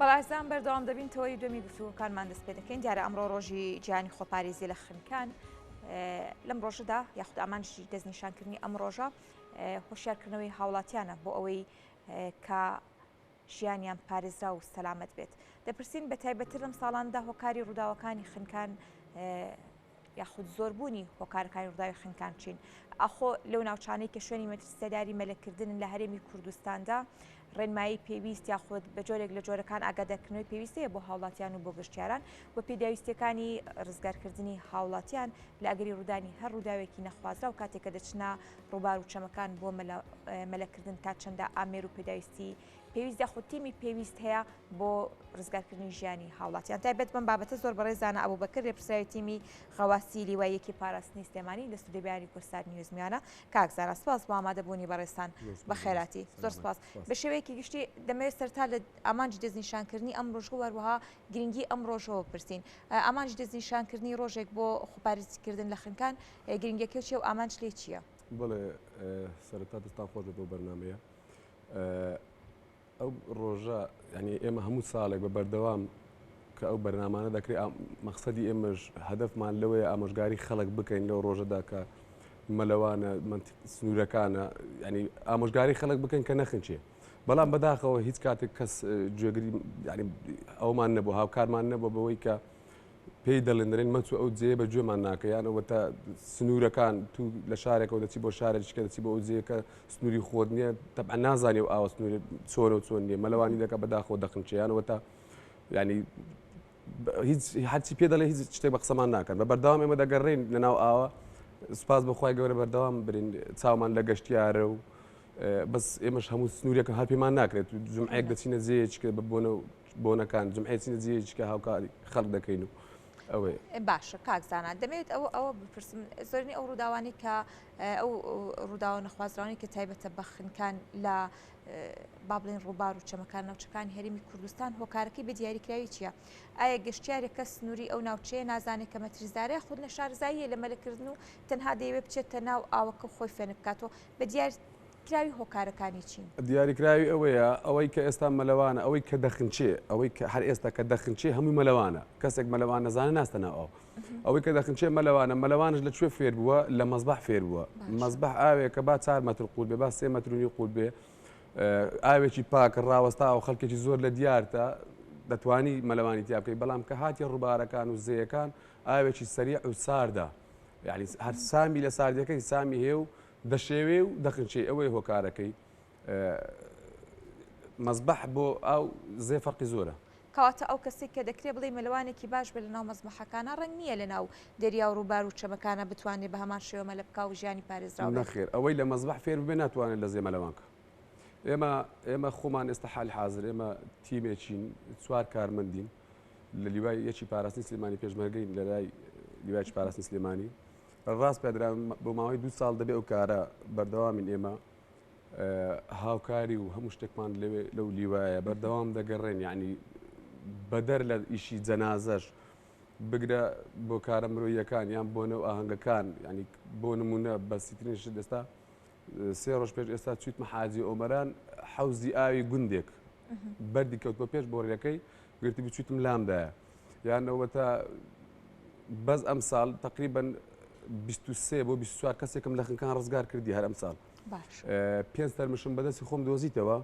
بەڵێ ئازیزان بەردەوام دەبین تەوەری دووەمی گفتوگۆکانمان دەست پێ دەکەین دیارە ئەمڕۆ ڕۆژی جیهانی خۆپارێزی لە خنکان لەم ڕۆژەدا یاخود ئامانجی دەستنیشانکردنی ئەم ڕۆژە هۆشیارکردنەوەی هاوڵاتیانە بۆ ئەوەی کە ژیانیان پارێزراو و سەلامەت بێت. دەپرسین بە تایبەتتر لەم ساڵانەدا هۆکاری ڕووداوەکانی خنکان یاخود زۆربوونی هۆکارەکانی ڕووداوی خنکان چین؟ ئاخۆ لەو ناوچانەی کە شوێنی مەترسیداری مەلەکردنن لە هەرێمی کوردستاندا ڕێنمایی پێویست یاخود بە جۆرێک لە جۆرەکان ئاگادارکردنەوەی پێویست هەیە بۆ هاوڵاتیان و بۆ گەشتیاران و پێداویستیەکانی ڕزگارکردنی هاوڵاتیان لە ئەگەری ڕوودانی هەر ڕووداوێکی نەخوازراو کاتێک کە دەچنە ڕووبار و چەمەکان بۆ مەلەکردن تا چەندە ئامێر و پێداویستی پێویست یاخود تیمی پێویست هەیە بۆ ڕزگارکردنی ژیانی هاوڵاتیان تایبەت بەم بابەتە زۆر بەڕێز زانا ئەبوبەکر لێپرسراوی تیمی غەواسی لیوای یەکی پاراستنی سلێمانی لە ستودیۆی بەیانی کوردستان نیوز میوانە کاک زانا سپاس بۆ ئامادەبوونی بەڕێزتان بەخێراتی زۆر سپاس بە شێوەیەکی گشتی دەمەوێت سەرتا لە ئامانجی دەستنیشانکردنی ئەم ڕۆژگە و هەروەها گرنگی ئەم ڕۆژەوە پرسین ئامانجی دەستنیشانکردنی ڕۆژێک بۆ خۆپارێزیکردن لە خنکان گرنگیەکەی چیە و ئامانج لێی چییە؟ بەڵێ سەرەتا دەستان خۆش بێت بۆ بەرنمەیە ئەو ڕۆژە ینی ئێمە هەموو ساڵێک بە بەردەوام کە ئەو بەرنامانە دەکرێت مەقسەدی ئێمەش هەدەفمان لەوەیە ئامۆژگاری خەڵک بکەین لەو ڕۆژەدا کە مەلەوانە سنوورەکانە ینی ئامۆژگاری خەڵک بکەن کە نەخنچێ بەڵام بەداخەوە هیچ کاتێک کەس گوێگری ئەومان نەبوو هاوکارمان نەبوو بەوەی کە پێی دەڵێن دەرێن مەچوو ئەو جێیە بە گوێمان ناکە یان ئەوەتا سنوورەکان تو لە شارێکەوە دەچی بۆ شارێکی کە دەچی بۆ ئەو جێیە کە سنووری خۆت نییە تەبعەن نازانی ئەو ئاوە سنووری چۆنە و چۆن نییە مەلەوانی دەکە بەداخەوە دەخنچێ یان ئەوەتا ینی هیچ هەرچی پێ دەڵێ هیچ شتێک بە قسەمان ناکەن بە بەردەوام ئێمە دەگەڕێین لەناو ئاوە سوپاس بۆ خوای گەورە بەردەوام برین چاومان لە گەشتیارە و بەس ئێمەش هەموو سنوورێکە هەر پێمان ناکرێت جمعەیەک دەچینە جێیەکی کە بە بۆنە بۆنەکان جمعەیە چینە جێیەکی کە هاوکاری خەڵک دەکەین و ئەوەیە. باشە کاک زانا دەمەوێت ئەوە ئەوە بپرسم زۆرینەی ئەو ڕووداوانەی کە ئەو ڕووداوە نەخوازراوانەی کە تایبەتە بە خنکان لە با بڵێن ڕووبار و چەمەکان ناوچەکانی هەرێمی کوردستان هۆکارەکەی بە دیاریکراوی چییە؟ ئایا گەشتیارێکە سنووری ئەو ناوچەیە نازانێت کە مەترسدارە یاخود نەشارەزاییە لە مەلەکردن و تەنها دەیەوێت بچێتە ناو ئاوەکە و خۆی فێنک بکاتەوە بە دیاریکراوی هۆکارەکانی چین؟ دیاریکراوی ئەوەیە ئەوەی کە ئێستا مەلەوانە ئەوەی کە دەخنچێ ئەوەی کە هەر ئێستا کە دەخنچێ هەمووی مەلەوانە کەسێک مەلەوان نەزانێ ناستە ناو ئاو ئەوەی کە دەخنچێ مەلەوانە مەلەوانش لە کوێ فێر بووە لە مەزبەح فێر بووە مەزبەح ئاوێکە با چار مەتر قوول بێ با سێ مەتر و نیو قوول بێ ئاوێکی پاک ڕاوەستاوە خەڵکێکی زۆر لە دیارتە دەتوانی مەلەوانی تیا بکەی بەڵام کە هاتی ڕووبارەکان و زێیەکان ئاوێکی سەریع و ساردە یعنی هەر سامی لە ساردیەکەی سامی هەیە و دەشێوێ و دەخنچێ ئەوەی هۆکارەکەی مەزبەح بۆ ئاو زێ فەرقی زۆرە. کەواتە ئەو کەسەی کە دەکرێ بڵێی مەلەوانێکی باش بێ لەناو مەزبەحەکانا ڕەنگ نییە لەناو دەریا و ڕووبار و چەمەکانا بتوانێ بە هەمان شێوە مەلە بکا و ژیانی پارێزراو بێت. نەخێر ئەوەی لە مەزبەح فێر ببێ ناتوانێت لە زێ مەلەوان کا. ئێمە ئێمە خۆمان ئێستا حالی حازر ئێمە تیمێکین چوار کارمەندین لە لیوای یەکی پاراستنی سلێمانی پێشمەرگەین لە لای لیوایەکی پاراستنی سلێمانی ڕاست پێدرا بۆ ماوەی دوو ساڵ دەبێ ئەو کارە بەردەوامین ئێمە هاوکاری و هەموو شتێکمان لەوێ لەو لیوایە بەردەوام دەگەڕێن یعنی بەدەر لە ئیشی جەنازەش بگرە بۆ کارە مرۆیەکان یان بۆنە و ئاهەنگەکان ینی بۆ نمونە بەسیترین شت ئێستا سێ ڕۆژ پێش ئێستا چویتمە حاجی ئۆمەران حەوزی ئاوی گوندێک بەردی کەوتوە پێش بۆڕیەکەی گرتی بچویتم لامدایە یان ئەوەتا بەس ئەم ساڵ تقریبا 23 بۆ 24 کەسێکم لە خنکان ڕزگار کردی هەر ئەم ساڵ پێنج تەرمشم بەدەستی خۆم دۆزیتەوە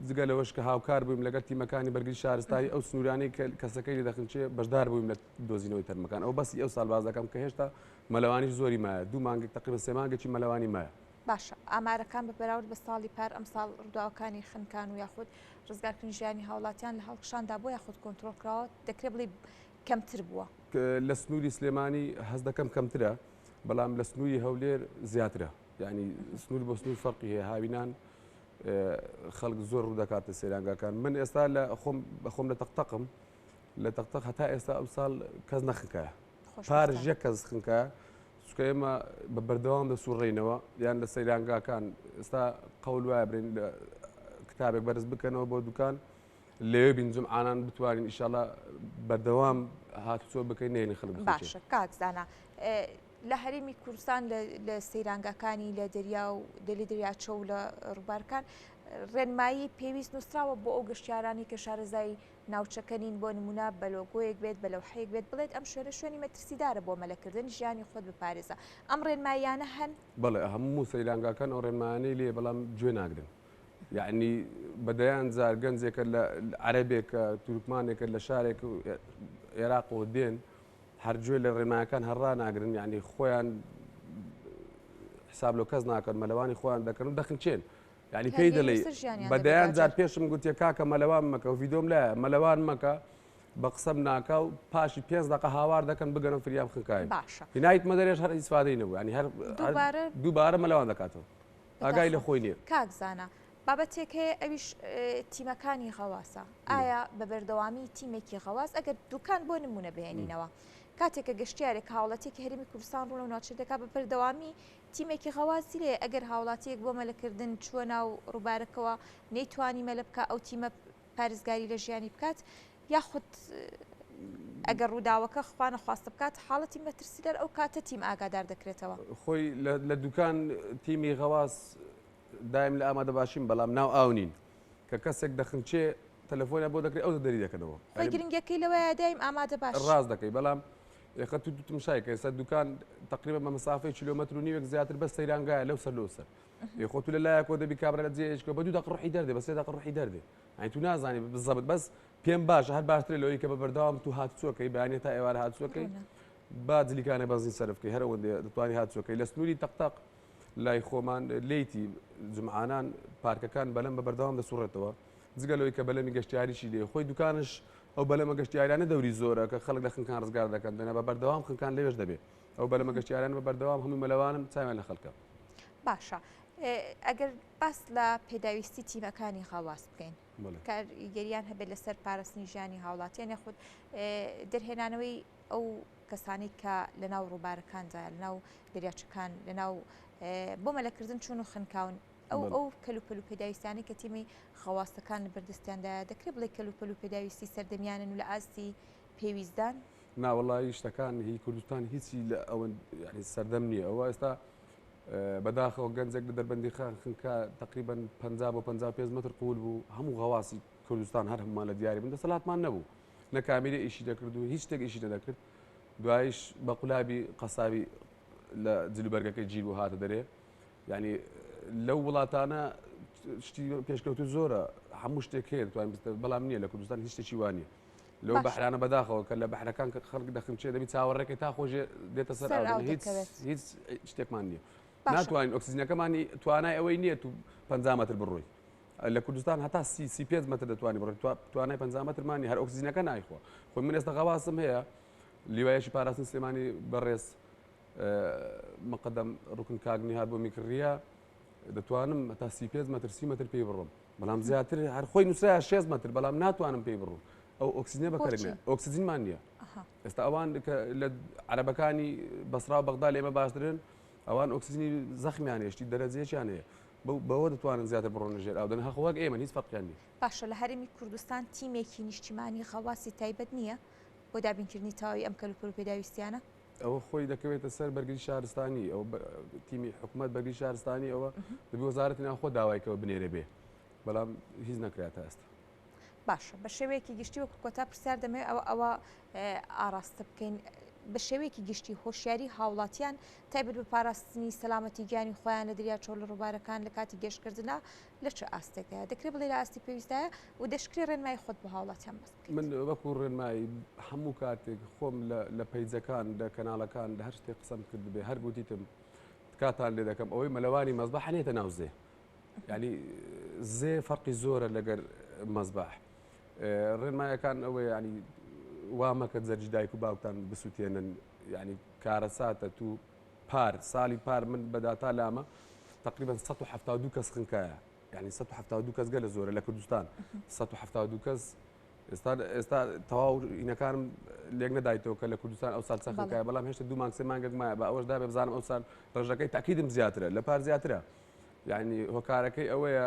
جگە لەوەش کە هاوکار بوویم لەگەڵ تیمەکانی بەرگری شارستانی ئەو سنوورانەی کە کەسەکەی لێ دەخنچێ بەشدار بوویم لە دۆزینەوەی تەرمەکان ئەو بەسی ئەو ساڵ باز دەکەم کە هێشتا مەلەوانیش زۆری مایە دوو مانگێک تقریبا سێ مانگێکی مەلەوانی مایە. باشە ئامارەکان بە بەراورد بە ساڵی پار ئەمساڵ ڕووداوەکانی خنکان و یاخود ڕزگارکردنی ژیانی هاوڵاتیان لە هەڵکشاندا بووە یاخود کۆنترۆڵ کراوە دەکرێت بڵێی کەمتر بووە؟ لە سنووری سلێمانی هەست دەکەم کەمترە بەڵام لە سنووری هەولێر زیاترە یعنی سنوور بۆ سنوور فەرقی هەیە هاوینان خەڵک زۆر ڕوو دەکاتە سەیرانگاکان من ئێستا لە خۆم بەخۆم لە تەقتەقم لە تەقتەق هەتا ئێستا ئەو ساڵ کەس نەخنکایە پارش یەک کەس خنکایە چونکە ئێمە بە بەردەوام دەسوڕێینەوە یان لە سەیرانگاکان ئێستا قەول وایە برێن لە کتابێک بەرز بکەنەوە بۆ دوکان لەوێ بین جمعانان بتوانین ئیشاڵا بەردەوام هاتوچۆ بکەین نێنی خەڵک باشە کاک زانا لە هەرێمی کوردستان لە سەیرانگاکانی لە دەریا و دەلی دەریاچە و لە ڕووبارکان. ڕێنمایی پێویست نووسراوە بۆ ئەو گەشتیارانەی کە شارەزای ناوچەکە نین، بۆ نموونە بە لۆگۆیەک بێت، بە لەوحەیەک بێت، بڵێت ئەم شوێنە شوێنی مەترسیدارە بۆ مەلەکردن، ژیانی خۆت بپارێزە. ئەم ڕێنماییانە هەن؟ بەڵێ هەموو سەیرانگاکان ئەو ڕێنمایانەی لێیە بەڵام گوێ ناگرن. یەعنی بە دەیان جار گەنجێکە لە عەرەبێکە، تورکمانێکە لە شارێک ئێراقەوە دێن هەر گوێ لە ڕێنمایەکان هەر ڕاناگرن یەعنی خۆیان حساب لۆ کەس ناکەن مەلەوانی خۆیان دەکەن و دەخنکێن. یعنی پێی دەڵێ بە دەیان جار پێشم گوتیە کاکە مەلەوان مەکە و ڤیدۆم لایە مەلەوان مەکە بە قسەم ناکا و پاشی پێنج دقە هاوار دەکەن بگەنە فریام خنکای باشە هینایت مەدەرێش هەر ئیسفادەی نەبوو ینی هەر دووبارە مەلەوان دەکاتەوە ئاگای لە خۆی نییە. کاک زانا بابەتێک هەیە ئەویش تیمەکانی غەواسە ئایا بە بەردەوامی تیمێکی غەواس ئەگەر دوکان بۆ نمونە بهێنینەوە کاتێک کە گەشتیارێک هاوڵاتیەکی هەرێمی کوردستان ڕوو لەو ناوچە دەکات بە بەردەوامی تیمێکی غەواسی لێ ئەگەر هاوڵاتیەک بۆ مەلەکردن چووە ناو ڕووبارەکەوە نەیتوانی مەلە بکە ئەو تیمە پارێزگاری لە ژیانی بکات یاخود ئەگەر ڕووداوەکە خوانەخواستە بکات حاڵەتی مەترسیدار ئەو کاتە تیم ئاگادار دەکرێتەوە. خۆی لە دوکان تیمی غەواس دایم لە ئامادە باشین بەڵام ناو ئاو نین کە کەسێک دەخنچێ تەلەفۆنیان بۆ دەکرێت ئەو دەری دەکەنەوە. خۆی گرنگەکەی لەوەیە دایم ئامادە باش. ڕاست دەکەی بەڵام ئێخە تو تمشای کە ئێستا دوکان تقریبا بە مەسافەی کیلۆمەتر و نیوێک زیاتر بەس سەیرانگایە لەو سەر لەو سەر ئێ خۆ تو لە لایەکەوە دەبی کابرا لە جێیەکەوە بە دوو دەقە ڕۆحی دەردێ بە سێ دەقە ڕۆحی دەردێ یانی تو نازانی بزەبت بەس پێم باشە هەر باشترە لەوەی کە بە بەردەوام تو هاتوچۆکەی بەیانە تا ئێوارە هاتوچۆکەی با جلیکانە بەنزین سەرف بکەی هەر ئەوەندەیە دەتوانی هاتوچۆکەی لە سنووری تەقتەق لای خۆمان لێیتی جمعانان پارکەکان بەلەم بە بەردەوام دەسوڕێتەوە جگە لەوەی کە بەلەمی گەشتیاریشی لێ خۆی دوکانش ئەو بەلەمە گەشتیارانە دەوری زۆرە کە خەڵک لە خنکان ڕزگار دەکەن دەنا بە بەردەوام خنکان لەوێش دەبێ ئەو بەلەمە گەشتیاران بە بەردەوام هەموو مەلەوانن چاویان لە خەڵکە. باشە ئەگەر باس لە پێداویستی تیمەکانی غەواس بکەین کاریگەریان هەبێت لەسەر پاراستنی ژیانی هاوڵاتیان یاخود دەرهێنانەوەی ئەو کەسانی کە لە ناو ڕووبارەکاندا لە ناو دەریاچەکان لە ناو بۆ مەلەکردن چوون و خنکاون ئەو ئەو کەلوپەل و پێداویستانەی کە تیمی غەواستەکان لە بەردەستیاندایە دەکرێت بڵێ کەلوپەل و پێداویستی سەردەمیانن و لە ئاستی پێویستدان؟ ناوەڵی شتەکان هی کوردستان هیچی لە ئەوە سەردەم نییە ئەوە ئێستا بەداخەوە گەنجێک لە دەربەندیخان خنکا تقریبا 50 بۆ 55 متر قوول بوو هەموو غەواسی کوردستان هەر هەمومان لە دیاری بوون دەسەڵاتمان نەبوو نە کامیرە ئیشی دەکرد و هیچ شتێک ئیشی نەدەکرد دوایش بە قولابی قەسابی لە جلوبەرگەکەی گیر بوو هاتە دەرێ یعنی لەو وڵاتانە شتی پێشکەوتو زۆرە هەموو شتێک هەیە دەتوانین بەڵام نییە لە کوردستان هیچ شتێکی وانە لەو بەحرانە بەداخەوە کە لە بەحرەکان کە خەڵک دەخنچێ دەبی چاوەڕێکەی تا خۆشێ دێتە سەر ئاو هیچ هیچ شتێکمان نییە ناتوانین ئۆکسجینەکەمانی توانای ئەوەی نییە تو 50 متر بڕۆی لە کوردستان هەتا سی سی پێنج متر دەتوانانی بڕۆی توانای 50 مترمانی هەر ئۆکسجینەکە نایخوا خۆی من ئێستا غەواسم هەیە لیوایەکی پاراستن سلێمانی بەڕێز مقدم ڕکن کاک نیهاد بۆ میکڕیە دەتوانم هەتا سی پێنج متر سی متر پێی بڕۆم بەڵام زیاتر هەر خۆی نووسرا 6 متر بەڵام ناتوانم پێی بڕۆم ئەو ئۆکسجینە بەکارێ ئۆکسجینمان نییە ئێستا ئەوان کە لە عەرەبەکانی بەسرا و بەغدا لێمە باشترن ئەوان ئۆکسجینی زەخمیان هێشتی دەرەجەیەکیان هەیە بەوە دەتوانن زیاتر بڕۆنە ژێر ئاودەن هەخ وەک ئێمە هیچ فەرقیان نییە. باشە لە هەرێمی کوردستان تیمێکی نیشتیمانی غەواسی تایبەت نییە بۆ دابینکردنی تەواوی ئەم کەلوپەل و پێداویستیانە؟ ئەوە خۆی دەکەوێتە سەر بەرگری شارستانی ئەو تیمی حکوومەت بەرگری شارستانی ئەوە دەبی وەزارەتی ناوخۆ داوایکەوە بنێرێ بێ بەڵام هیچ نەکرا تا ئێستا. باشە بە شێوەیەکی گشتی وەکو کۆتا پرسیار دەمەوێت ئەوە ئەوە ئاراستە بکەین بە شێوەیەکی گشتی هۆشیاری هاوڵاتیان تایبەت بە پاراستنی سەلامەتی گیانی خۆیان لە دریاچە و لە ڕووبارەکان لە کاتی گەشتکردنا لە چ ئاستێکدایە دەکرێت بڵێ لە ئاستی پێویستدایە و دەشکرێ ڕێنمایی خۆت بۆ هاوڵاتیان باس بکەیت؟ من وەکو ڕێنمایی هەموو کاتێک خۆم لە پەیجەکان لە کەناڵەکان لە هەر شتێک قسەم کردبێ هەر گوتیتم تکاتان لێ دەکەم ئەوەی مەلەوانی مەزبەح نێتە ناو زێ یعنی زێ فەرقی زۆرە لەگەر مەزبەح ڕێنمایەکان ئەوەیە ینی وا مەکە جەرگی دایک و باوکتان بسووتێنن یعنی کارەساتە تو پار ساڵی پار من بە داتا لامە تقریبا 172 کەس خنکایە یعنی 172 کەس گەلە زۆرە لە کوردستان 172 کەس ئێستا ئێستا تەواو ئینەکانم لێک نەدایتەوە کە لە کوردستان ئەو سال سەخنکایە بەڵام هێشتا دوو مانگ سێ مانگێک مایە بە ئەوەش دابێ بزانم ئەو سال ڕێژەکەی تاکیدم زیاترە لە پار زیاترە یعنی هۆکارەکەی ئەوەیە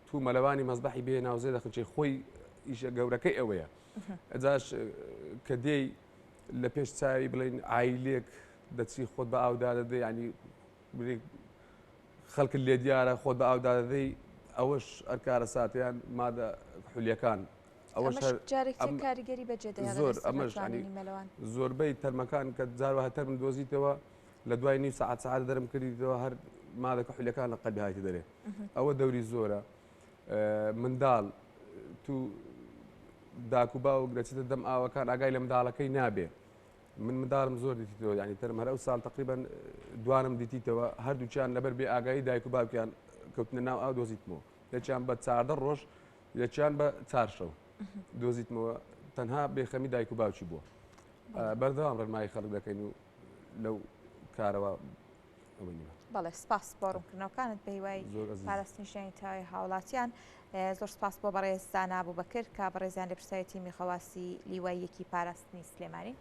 تو مەلەوانی مەزبەحی بێ ناوزێ دەخنچێ خۆی ئیشە گەورەکەی ئەوەیە ئەجاش کە دێی لە پێش چاوی بڵین ئایلێک دەچی خۆت بە ئاودا دەدە ینی خەڵکت لێ دیارە خۆت بە ئاودا دەدەی ئەوەش ئەر کارەساتیان مادە حولیەکان ئەوەش هەر جارێک کاریگەری بەجێ زۆر ئەمەش زۆربەی تەرمەکان کە جاروە تەرم دۆزیتەوە لە دوای نیو سەعات سەعات دەرم کردیتەوە هەر مادە کحولیەکان لە قەلبی هاتە دەرێ ئەوە دەوری زۆرە منداڵ تو داک و باوک دەچێتە دەم ئاوەکان ئاگای لە منداڵەکەی نابێ من منداڵم زۆر دیتیتەوە یعنی تەرم هەر ئەو ساڵ تقریبا دوانم دیتیتەوە هەردووکیان لەبەر بێ ئاگایی دایک و باوکیان کەوتنە ناو ئاو دۆزیتمەوە یەکیان بە 14 ڕۆژ یەکیان بە چارشەو دۆزیتمەوە تەنها بێخەمی دایک و باوکی بووە بەردەوام ڕێنمایی خەڵک دەکەین و لەو کارەوە بەڵێ سپاس بۆ ڕوونکردنەوەکانت بە هیوای پاراستنی ژیانی تەواوی هاوڵاتیان زۆر سپاس بۆ بەڕێز زانا بوبەکر کە بەڕێزیان لێپرسراوی تیمی غەواسی لیوای یەکی پاراستنی سلێمانین.